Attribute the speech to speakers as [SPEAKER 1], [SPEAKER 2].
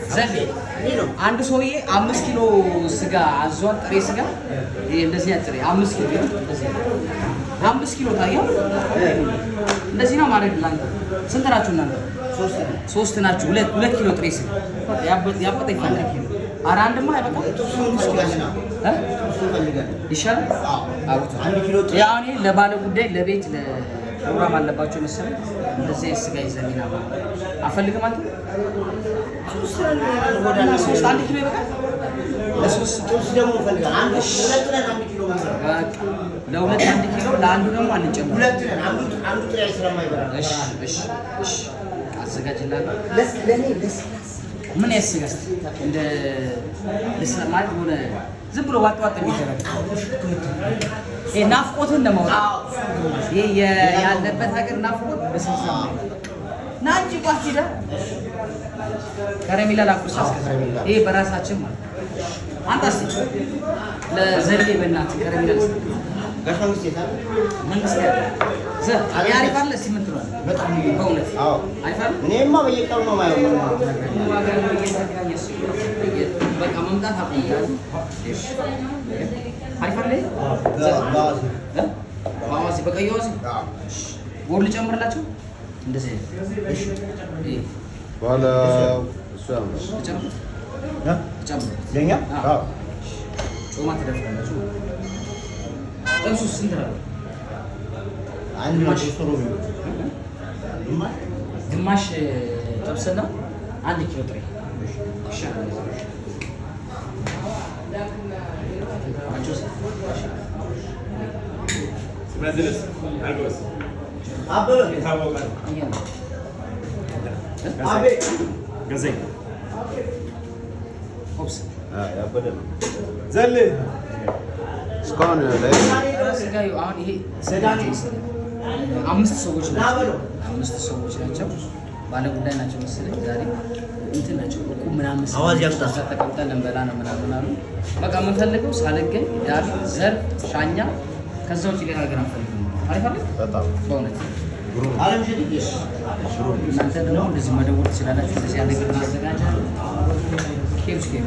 [SPEAKER 1] ዘሌ አንድ ሰውዬ 5 ኪሎ ስጋ አዟል። ጥሬ ስጋ ይሄ እንደዚህ ጥሬ 5 ኪሎ እንደዚህ 5 ኪሎ ታየው። እንደዚህ ነው ማለት ላንተ። ስንት ናችሁ እናንተ? ሶስት ናችሁ። ሁለት ሁለት ኪሎ ጥሬ ስጋ ያበጠ ይፈላል። ኧረ አንድማ አይበቃም እ? ይሻላል። አውጡ። ያው እኔ ለባለ ጉዳይ ለቤት ለፕሮግራም አለባቸው መሰለኝ እንደዚህ አይነት ስጋ ይዘን ና አፈልግም። አንተ ሶስት 1 ኪሎ ይበቃል ለሶስት
[SPEAKER 2] ጥብስ ደግሞ እፈልጋለሁ። አንድ ሁለት ነን፣ 1 ኪሎ መሰለኝ።
[SPEAKER 1] በቃ ለሁለት 1 ኪሎ ለአንዱ ደግሞ አንጨምርም።
[SPEAKER 2] ሁለት ነን። አንዱ አንዱ ጥሬ ስለማይበላ።
[SPEAKER 1] እሺ፣ አዘጋጅላለሁ።
[SPEAKER 2] ለእኔ ለስላሳ።
[SPEAKER 1] ምን ያስጋ እስኪ እንደ ልስላ ማለት ሆነ ዝም ብሎ ዋጥ ዋጥ የሚደረግ ይሄ ናፍቆትን ለማውጣት ይሄ ያለበት ሀገር ናፍቆት በስልሳ ና እንጂ ቋት ሂዳ ከረሜላ ላቁርስ አስከዛ ይሄ በራሳችን ማለት አንተ እስኪ ለዘሌ በእናትህ ከረሜላ ልስጥ።
[SPEAKER 2] ጋሽ መንግስት የት አለ?
[SPEAKER 1] መንግስት ያለ ዘ አሪፍ አለ እስኪ ምን ትለዋለህ?
[SPEAKER 2] በጣም
[SPEAKER 1] በእውነት
[SPEAKER 2] አዎ።
[SPEAKER 1] አሪፍ አለ።
[SPEAKER 2] እኔማ በየቀኑ ነው የማየው።
[SPEAKER 1] ሀገር ነው እየዘጋኝ እሱ በቃ መምጣት አቁምታል። አሪፍ አለ።
[SPEAKER 2] በአዋዜ።
[SPEAKER 1] እ? በአዋዜ በቀይ አዋዜ ጎል ልጨምርላቸው እንደዚህ እሺ። ይሄ
[SPEAKER 3] በኋላ እሱ ያምራል።
[SPEAKER 1] ልጨምር ልጨምር
[SPEAKER 2] ለኛ
[SPEAKER 1] አዎ። ጮማ ትደፍራላችሁ። ጥብሱ ስንት ነው?
[SPEAKER 2] አንድ
[SPEAKER 1] ግማሽ።
[SPEAKER 2] ሶስት ሩብ ግማሽ።
[SPEAKER 1] ግማሽ ጥብስና 1 ኪሎ ጥሬ ይሻላል። አንቺስ?
[SPEAKER 2] አበበ
[SPEAKER 1] ይሄ ነው።
[SPEAKER 2] አቤ
[SPEAKER 1] ኦፕስ
[SPEAKER 3] ያበደ ነው። እስካሁን ላይ
[SPEAKER 1] ስጋ አሁን ይሄ ስጋ አምስት ሰዎች ናቸው። አምስት ሰዎች ናቸው። ባለ ጉዳይ ናቸው መሰለኝ። ዛሬ እንትን ናቸው እቁብ ምናምን
[SPEAKER 2] አዋዜ አምጣ።
[SPEAKER 1] እዛ ተቀምጠን ልንበላ ነው ምናምን አሉ። በቃ የምንፈልገው ሳልገኝ ዳቢ ዘር ሻኛ፣ ከዛ ውጭ ሌላ ነገር አንፈልግም። አሪፍ አይደል?
[SPEAKER 3] በጣም
[SPEAKER 1] በእውነት
[SPEAKER 3] ግሩም።
[SPEAKER 2] አለም ሸጥ
[SPEAKER 1] እናንተ ደግሞ እንደዚህ መደወል ትችላላችሁ። እንደዚህ ያለ ነገር እናዘጋጃለን። ኬብስ ኬብ